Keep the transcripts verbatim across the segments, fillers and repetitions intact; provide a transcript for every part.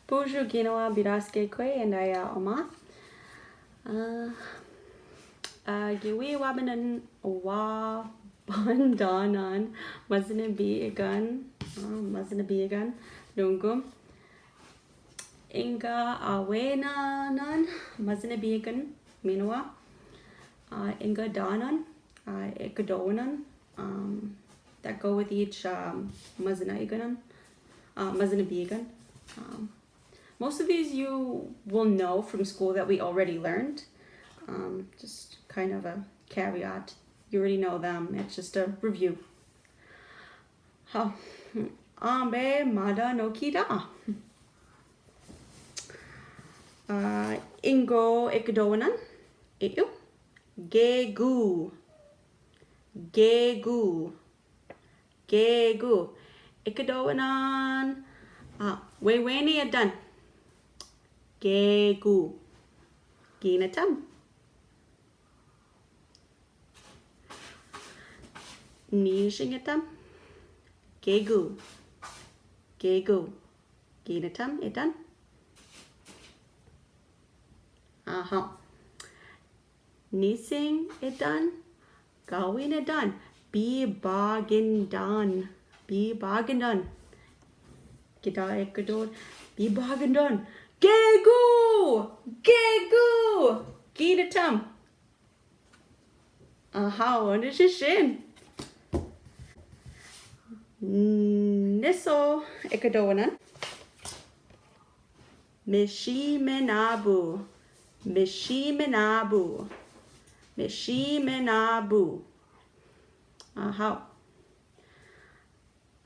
Bonjour, ginawa, biraske kwe, and I, uh, Oma. Uh, uh, gi wi wabandan, wabandanan, mazinabigan, uh, mazinabigan, lungum. Inga awenanan, mazinabigan, minawa. Uh, inga danan, uh, ikadowanan, um, that go with each, um, mazinabigan, uh, mazinabigan. Um, most of these you will know from school that we already learned. Um, just kind of a caveat. You already know them. It's just a review. Haw. Ambe mada no kida. Uh, ingo ikadowanan. Eyu. Gegu. Gegu. Gegu. Ikadowanan. Uh, wewene edan. Gegu. Ginatam. Nising etam. Gegu. Gegu. Ginatam edan. Aha. Nising edan. Gawin edan. Bibagindan. Bibagindan. Kita ekadon. Bibagindan. Gegu. Gegu. Ginatam. Aha, o ni sisyen. Neso ikadowanan. Mesimenabu. Mesimenabu. Mesimenabu. Aha.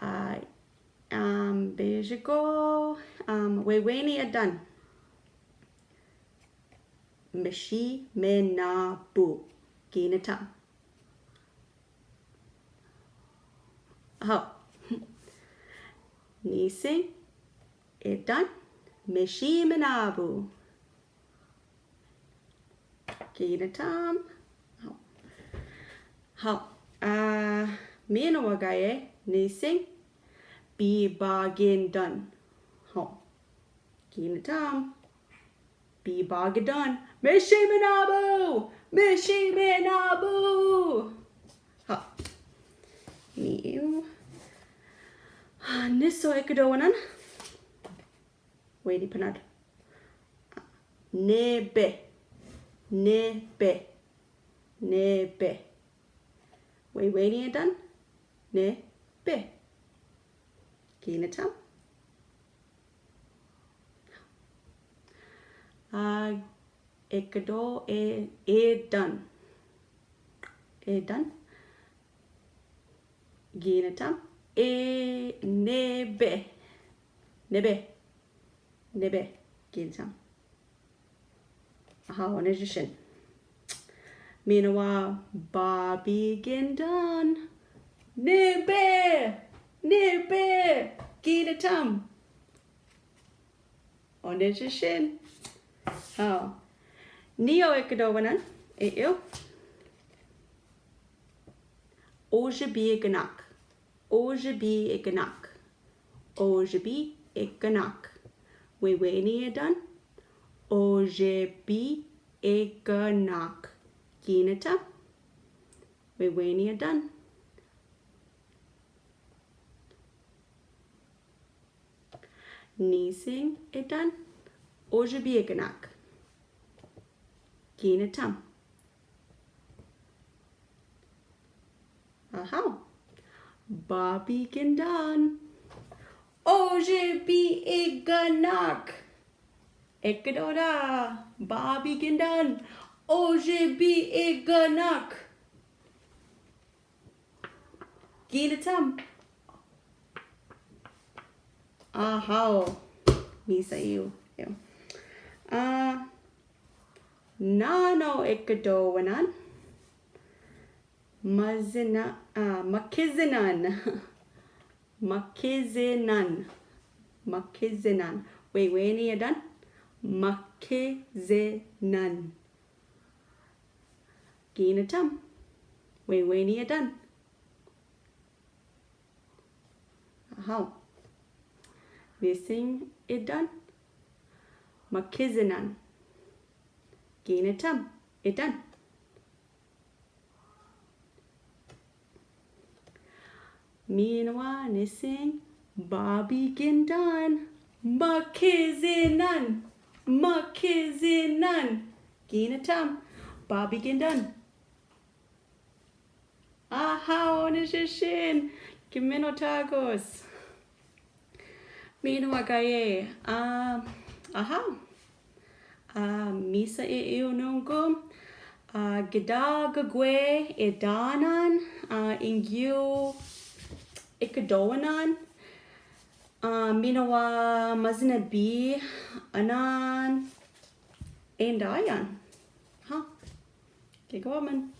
Uh, um, bejiko, um, wewene edan. Mesimenabu. Ginatam. Haw. Nising edan. Mesimenabu. Ginatam. Haw. Haw. Uh, minawa gaye. Nising. Bibagindan. Haw. Ginatam. Bibagindan. Mesimenabu. Mesimenabu. Haw. Ni eyu. Neso ikadowanan. Wene pnad. Nebe. Nebe. Nebe. Wewene edan. Nebe. Ginatam. Uh, ekado e, edan. Edan. Ginatam. E, nebe. Nebe. Nebe. Ginatam. Aha, o ni sisyen. Minawa babigindan. Nebe. Nebe. Ginatam. O ni sisyen. Haw. Ni eyo ikadowanan. Eyo. Ojebi ikanak. Ojebi ikanak. Ojebi ikanak. Wewene edan. Ojebi ikanak. Ginatam. Wewene edan. Nising edan. Ojebi ikanak. Ginatam. Aha. Babigindan. Ojebi ikanak. Ekadona. Babigindan. Ojebi ikanak. Ginatam. Aha. Misa iyo. Iyo. Ah, nano ikadowanan. Mazena, ah, makizenan. Makizenan. Makizenan. Wewene edan. Makizenan. Ginatam. Wewene edan. Aha. Nising edan. Makizinan. Gini i tan. I tan. Miniwa, nising, babigindan. Makizinan. Makizinan. Gini i tan. Babigindan. Aha, o ni sisyen. Kemeno tagos. Miniwa gaye. Ah, aha. Ah, misa i, i unonggo. Ah, gidagagwe i danan. Ah, ingiw i kadowanan. Ah, miniwa mazinabi anan. Indayan. Ha. Kekawaman.